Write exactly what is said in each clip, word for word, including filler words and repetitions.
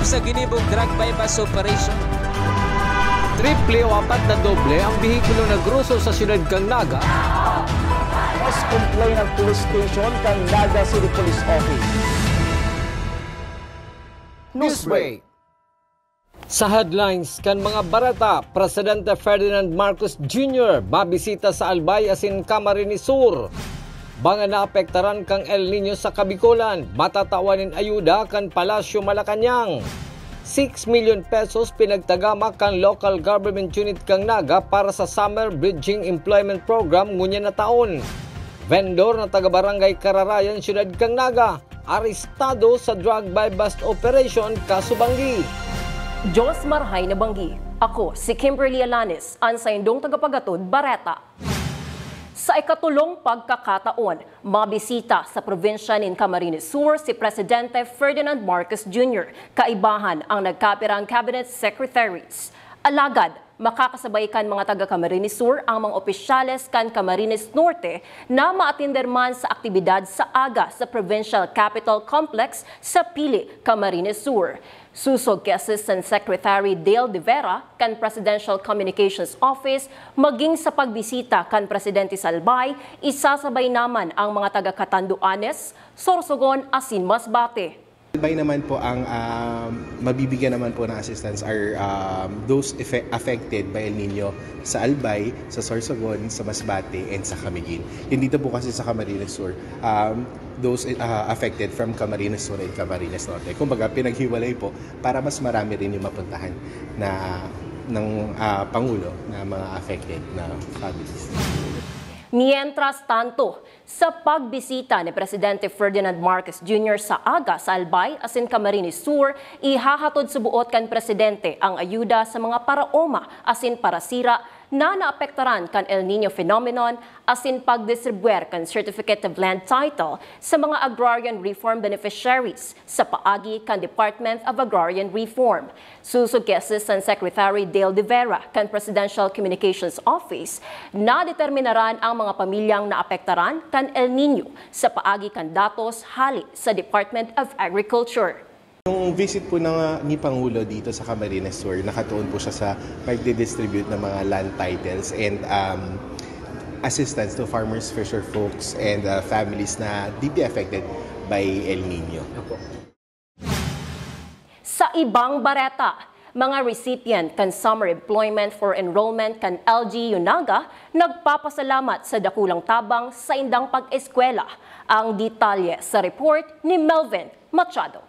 Sa ginibong drug buy-bust operation, triple o apat na doble ang behikulo na groso sa siyudad kan Naga. Mas complain ang police station kan Naga City Police Office. Newsbreak. Sa headlines kan mga bareta, Presidente Ferdinand Marcos Junior mabisita sa Albay asin Camarines Sur. Mga naapektaran kan El Niño sa Kabikolan, matatawan nin ayuda kan Palasyo Malacañang. Six million pesos pinagtagama kan Local Government Unit kan Naga para sa Summer Bridging Employment Program ngunyan na taon. Vendor na taga Barangay Kararayan, Siyudad kan Naga, arestado sa drug buy-bust operation, Kaso Banggi. Diyos marhay na banggi. Ako si Kimberly Alanes, an saindong tagapagatod bareta. Sa ikatulong pagkakataon, mabisita sa probinsya nin Camarines Sur si Presidente Ferdinand Marcos Junior, kaibahan ang nagkapirang cabinet secretaries. Alagad, makakasabay kan mga taga Camarines Sur ang mga opisyales kan Camarines Norte na maatinder man sa aktibidad sa aga sa Provincial Capitol Complex sa Pili, Camarines Sur. Susog ki Assistant Secretary Dale De Vera kan Presidential Communications Office, maging sa pagbisita kan Presidente sa Albay, isasabay naman ang mga taga Catanduanes, Sorsogon asin Masbate. Albay naman po ang ah, mabibigyan naman po ng assistance are um, those effe- affected by El Nino sa Albay, sa Sorsogon, sa Masbate, and sa Camiguin. Yung dito po kasi sa Camarines Sur, um, those uh, affected from Camarines Sur and Camarines Norte. Kumbaga, pinaghiwalay po para mas marami rin yung mapuntahan na ng ah, Pangulo na mga affected na families. Mientras tanto, sa pagbisita ni Presidente Ferdinand Marcos Junior sa aga sa Albay asin Camarines Sur, ihahatod sa buot kan Presidente ang ayuda sa mga paraoma asin parasira na naapektaran kan El Nino phenomenon asin pagdistribwer kan Certificate of Land Title sa mga agrarian reform beneficiaries sa paagi kan Department of Agrarian Reform. Susog ki Assistant Secretary Dale De Vera kan Presidential Communications Office, nadeterminaran ang mga pamilyang naapektaran kan El Nino sa paagi kan datos hale sa Department of Agriculture. Yung visit po ng, ni Pangulo dito sa Camarines Sur, nakatuon po siya sa pagdidistribute ng mga land titles and um, assistance to farmers, fisher folks, and uh, families na deeply affected by El Nino. Sa ibang bareta, mga recipient kan Summer Employment for Enrollment kan L G U Naga nagpapasalamat sa dakulang tabang sa indang pag-eskwela. Ang detalye sa report ni Melvin Machado.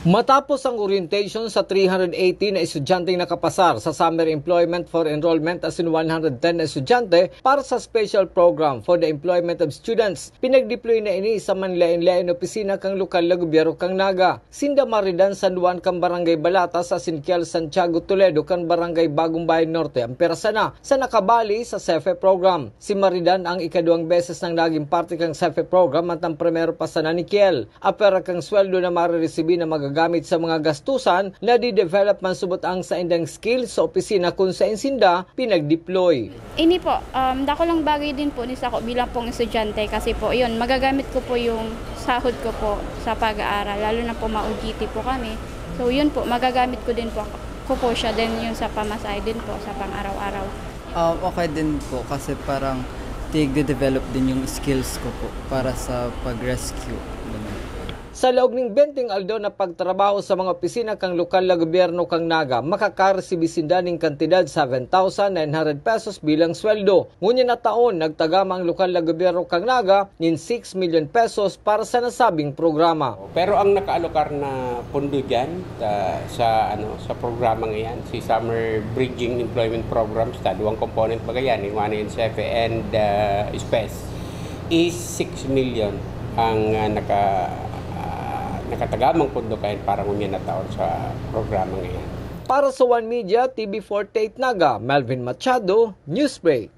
Matapos ang orientation sa three hundred eighty na estudyanteng nakapasar sa Summer Employment for Enrollment asin one hundred ten na estudyante para sa Special Program for the Employment of Students, pinagdeploy na ini sa manlaen-laen na opisina kan lokal na gobyerno kan Naga. Sinda maridan San Juan kan Barangay Balatas asin Kial Santiago Toledo kan Barangay Bagong Bayan Norte ang persana sa nakabali sa SEFE program. Si Maridan ang ikaduwang beses nang naging parte kan SEFE program at ang primero pa sana ni Kiel. Apera kang sweldo na mariresibi na magagamit sa mga gastusan na di-develop man subot ang saindang skill sa opisina kun saen sinda pinag-deploy. Ini po, um, dakulang bagay din po ni sako bilang pong estudyante kasi po, yun, magagamit ko po yung sahod ko po sa pag-aaral, lalo na po ma-O J T po kami. So, yun po, magagamit ko din po, ko po siya din yung sa pamasahe din po sa pang-araw-araw. Um, okay din po kasi parang tig-develop din yung skills ko po para sa pag-rescue. Ganun. Sa laog ning benteng aldaw na pagtrabaho sa mga opisina kan lokal na gobyerno kan Naga, makakaresibi sinda ning kantidad seven thousand nine hundred pesos bilang sweldo. Ngunyan na taon, nagtagama ang lokal na gobyerno kan Naga nin six million pesos para sa nasabing programa. Pero ang nakaalokar na pondo diyan, ah, sa, ano, sa programang iyan, si Summer Bridging Employment Programs, ta duwang component baga yan, yung ano, yung SEFE and, ah, SPES, is six million ang, ah, naka-, ah, nakatagamang pondo kayan para ngunyan na taon sa programang iyan. Para sa One Media, T V forty-eight Naga, Melvin Machado, Newsbreak.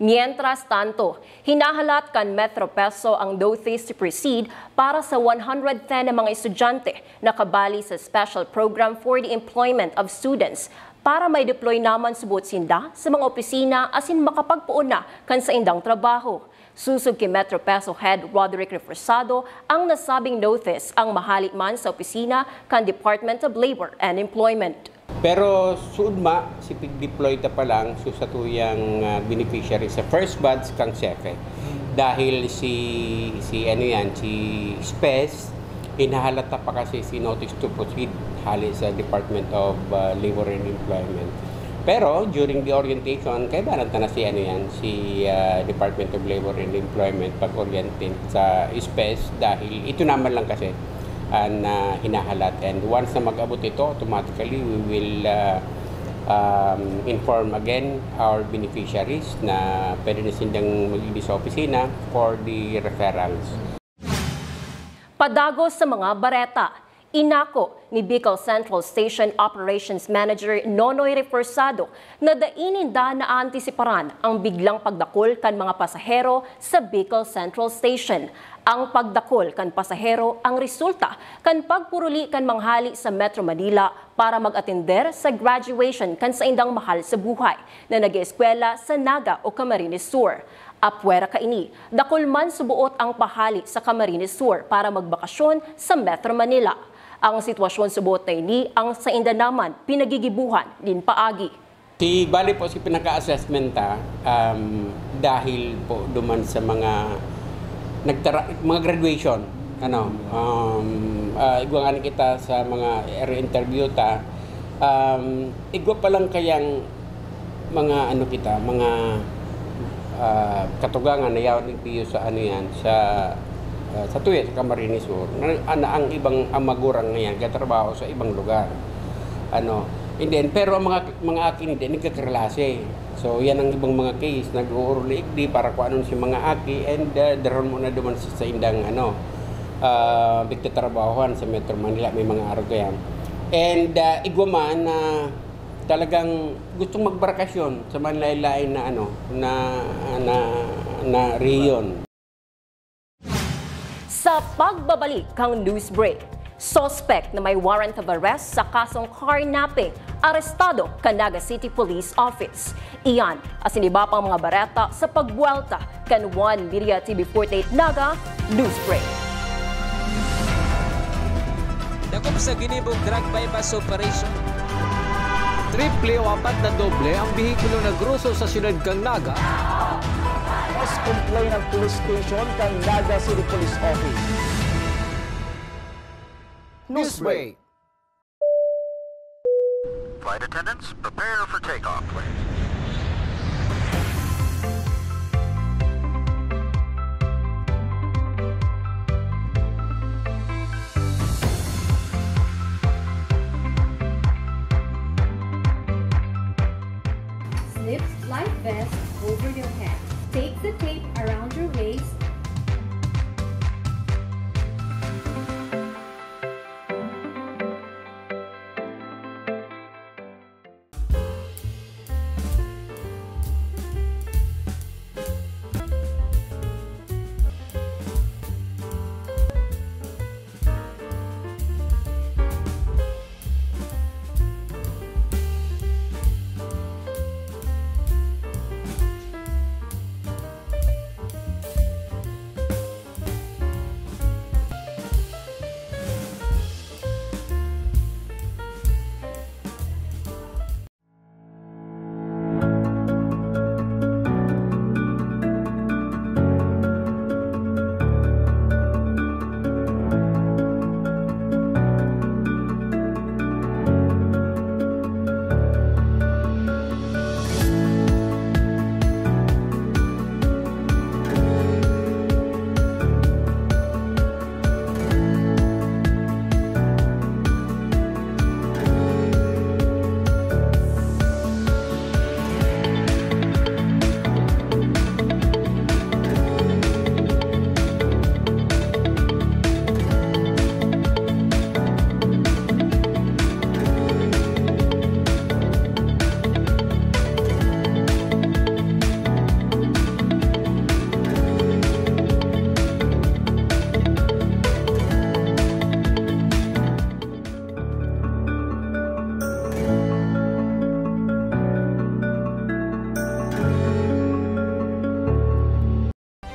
Mientras tanto, hinahalat kan Metro PESO ang DOTES to proceed para sa one hundred ten na mga estudyante na kabali sa Special Program for the Employment of Students para mai-deploy naman subot sinda sa mga opisina asin makapagpoon na kan saindang trabaho. Susog ki Metro PESO Head Roderick Reforzado ang nasabing notice ang mahali man sa opisina kan Department of Labor and Employment. Pero suudma, si pig-deploy ta pa lang so satuyang ah, beneficiary sa first batch kang SEFE. Dahil si si ano yan, si SPES, hinahalata pa kasi si notice to proceed hali sa Department of ah, Labor and Employment. Pero during the orientation, kaibanan ta na si ano yan, si ah, Department of Labor and Employment pag-orientin sa SPES dahil ito naman lang kasi ang ah, hinahalat. And once na mag-abot ito, automatically we will ah, um, inform again our beneficiaries na pwede na sindang mag-ibig sa opisina for the referrals. Padagos sa mga bareta. Inako ni Bicol Central Station Operations Manager Nonoy Reforzado na dai ninda naantisiparan ang biglang pagdakul kan mga pasahero sa Bicol Central Station. Ang pagdakul kan pasahero ang resulta kan pagpuruli kan manghali sa Metro Manila para mag-atender sa graduation kan saindang mahal sa buhay na nag-eeskwela sa Naga o Camarines Sur. Apwera kaini, dakul man suboot ang pahali sa Camarines Sur para magbakasyon sa Metro Manila. Ang sitwasyon suboot na ini ang sainda naman pinagigibuhan nin paagi. Si bali po si pinaka-assessment ta um, dahil po duman sa mga nagtara mga graduation ano um, uh, igwa nga kita sa mga area interview ta um, igwa pa lang kayang mga ano kita, mga ah, katugangan na yaon nagpiyo sa ano yan, sa ah, sa tuya, sa Camarines Sur. Na, ana, ang ibang ang magurang na yan, katrabaho sa ibang lugar. Ano, and then, pero ang mga mga akin hindi nagkakarelase. So, yan ang ibang mga case, nag-uuruli di para kung anong si mga aki and uh, daron mo na duman sa, sa indang ano, uh, pagtatrabahohan sa Metro Manila, may mga araw yan. And uh, igwa man na talagang gustong magbakasyon sa manlain-lain na ano na na na rehiyon. Sa pagbabalik kang news break, suspect na may warrant of arrest sa kasong carnapping arestado kan Naga City Police Office. Iyan asin iba pang mga bareta sa pagbuwelta kan One Media T V forty-eight Naga News Break. Dakop sa ginibong drug buy-bust operation. Triple o apat na doble ang behikulo na groso sa siyudad kan Naga. Mas complain ang police station kan Naga City Police Office. Newsbreak. Flight attendants, prepare for takeoff, please. Slip life vest over your head. Take the tape around your waist.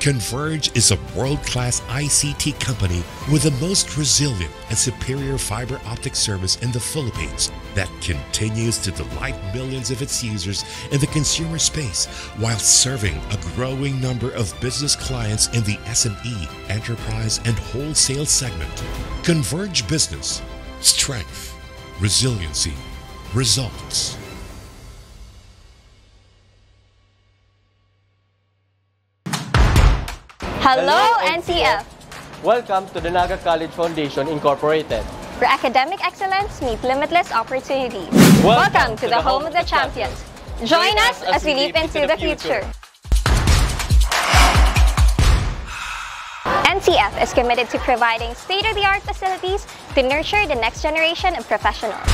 Converge is a world-class I C T company with the most resilient and superior fiber optic service in the Philippines that continues to delight millions of its users in the consumer space while serving a growing number of business clients in the S M E, enterprise, and wholesale segment. Converge Business. Strength. Resiliency. Results. Hello, N C F! Welcome to the Naga College Foundation Incorporated, where academic excellence meets limitless opportunities. Welcome to the home of the champions. Join us as we leap into the future. N C F is committed to providing state-of-the-art facilities to nurture the next generation of professionals.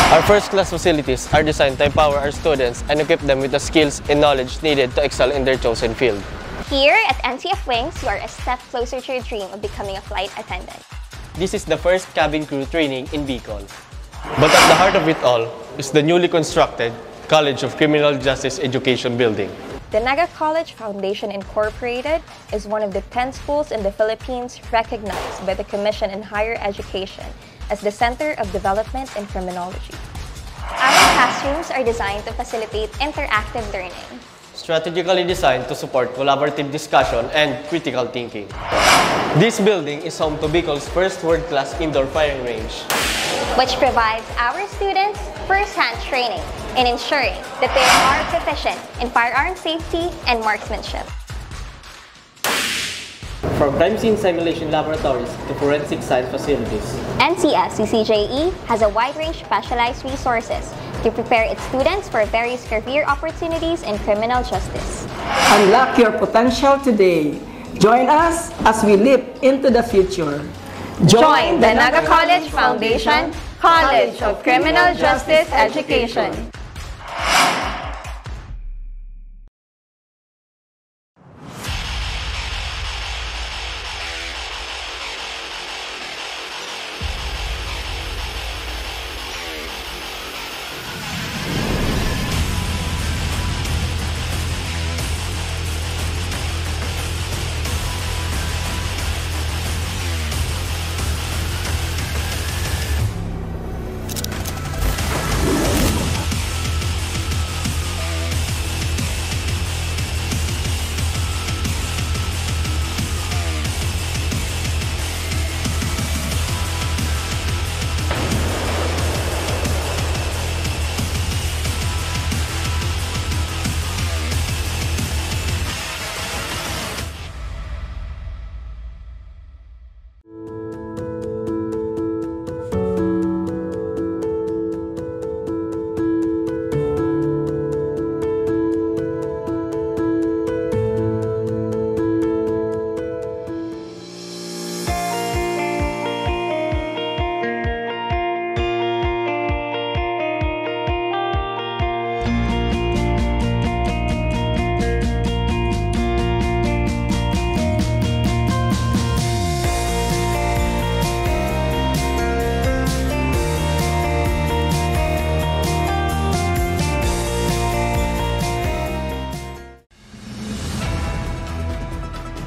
Our first-class facilities are designed to empower our students and equip them with the skills and knowledge needed to excel in their chosen field. Here at N C F Wings, you are a step closer to your dream of becoming a flight attendant. This is the first cabin crew training in Bicol. But at the heart of it all is the newly constructed College of Criminal Justice Education Building. The Naga College Foundation Incorporated is one of the ten schools in the Philippines recognized by the Commission on Higher Education as the Center of Development in Criminology. Our classrooms are designed to facilitate interactive learning, strategically designed to support collaborative discussion and critical thinking. This building is home to Bicol's first world-class indoor firing range, which provides our students first-hand training in ensuring that they are proficient in firearm safety and marksmanship. From crime scene simulation laboratories to forensic science facilities, N C F C C J E has a wide range of specialized resources to prepare its students for various career opportunities in criminal justice. Unlock your potential today. Join us as we leap into the future. Join the Naga College Foundation College of Criminal Justice Education.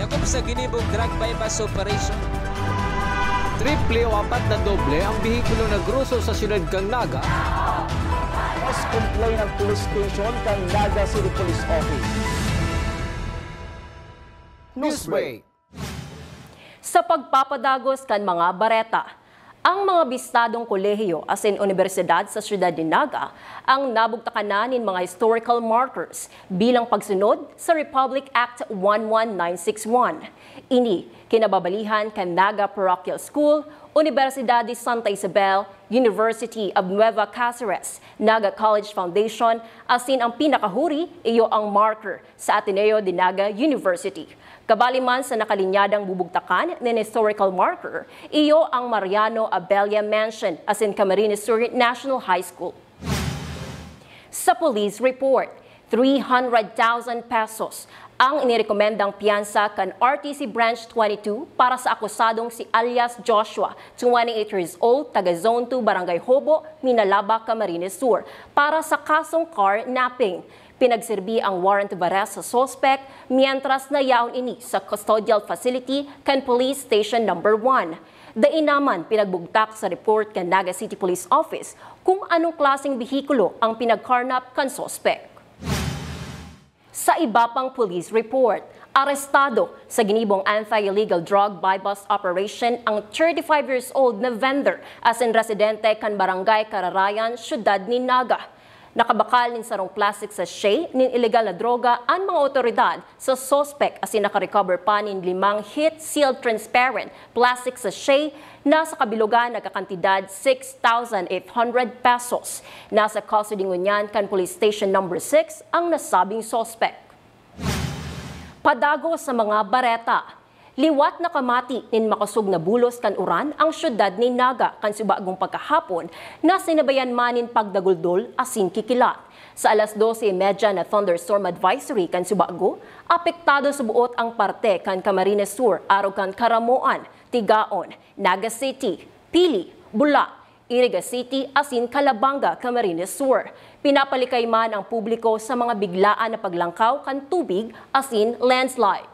Dakop sa ginibong drug buy-bust operation. Triple o apat na doble ang behikulo na groso sa siyudad kan Naga. Mas complain ang police station kan Naga City Police Office. Newsbreak. Sa pagpapadagos kan mga bareta, ang mga bistadong kolehiyo asin unibersidad sa siyudad nin Naga ang nabugtakan na nin mga historical markers bilang pagsunod sa Republic Act one one nine six one. Ini kinababalihan kan Naga Parochial School, Universidad de Santa Isabel, University of Nueva Caceres, Naga College Foundation, asin ang pinakahuri iyo ang marker sa Ateneo de Naga University. Kabali man sa nakalinyadang bubugtakan nin historical marker, iyo ang Mariano Abella Mansion asin Camarines Sur National High School. Sa police report, three hundred thousand pesos ang inirekomendang piyansa kan R T C Branch twenty-two para sa akusadong si alias Joshua, twenty-eight years old, taga Zone two, Barangay Hobo, Minalaba, Camarines Sur, para sa kasong carnapping. Pinagserbi ang warrant of arrest sa suspek, mientras na yaon ini sa custodial facility kan Police Station Number One. Dai naman pinagbugtak sa report kan Naga City Police Office kung anong klaseng behikulo ang pinagkarnap kan suspek. Sa iba pang police report, arestado sa ginibong anti-illegal drug buy-bust operation ang thirty-five years old na vendor asin residente kan Barangay Kararayan, Syudad nin Naga. Nakabakal nin sarong plastic sachet nin ilegal na droga an mga otoridad sa suspek asin nakarecover pa nin limang heat-sealed transparent plastic sachet na sa kabilugan nagkakantidad six thousand eight hundred pesos. Nasa custody ngunyan kan Police Station Number Six ang nasabing suspek. Padagos sa mga bareta. Liwat nakamati nin makosog na bulos kan uran ang syudad nin Naga kan subagong pagkahapon na sinabayan man nin pagdaguldol asin kikilat. Sa alas dose y media na thunderstorm advisory kan subago, apektado sa buot ang parte kan Camarines Sur, arog kan Caramoan, Tigaon, Naga City, Pili, Bula, Iriga City asin Calabanga, Camarines Sur. Pinapalikay man ang publiko sa mga biglaan na paglangkaw kan tubig asin landslide.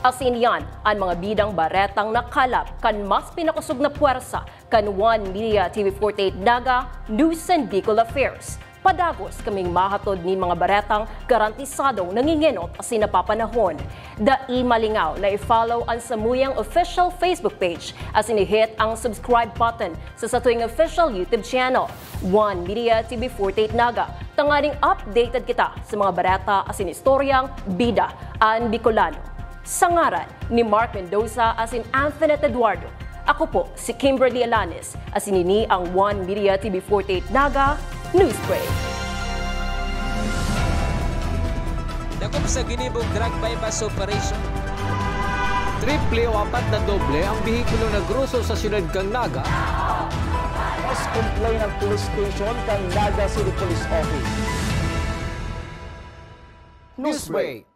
Asin yan an mga bidang baretang nakalap kan mas pinakosog na pwersa kan One Media T V forty-eight Naga News and Bicol Affairs. Padagos kaming mahatod nin mga baretang garantisadong nangingenot asin napapanahon. Dai malingaw na i-follow an samuyang official Facebook page asin i-hit ang subscribe button sa satuyang official YouTube channel, One Media T V forty-eight Naga, tanganing updated kita sa mga bareta asin istoryang bida an Bicolano. Sa ngaran ni Mark Mendoza asin Anthony Eduardo, ako po si Kimberly Alanes, asin ini ang One Media T V forty-eight Naga News Break. Dakop sa ginibong drug buy-bust operation. Triple o apat na doble ang behikulo na groso sa siyudad kan Naga. Mas complain ang police station kan Naga City Police Office. News Break.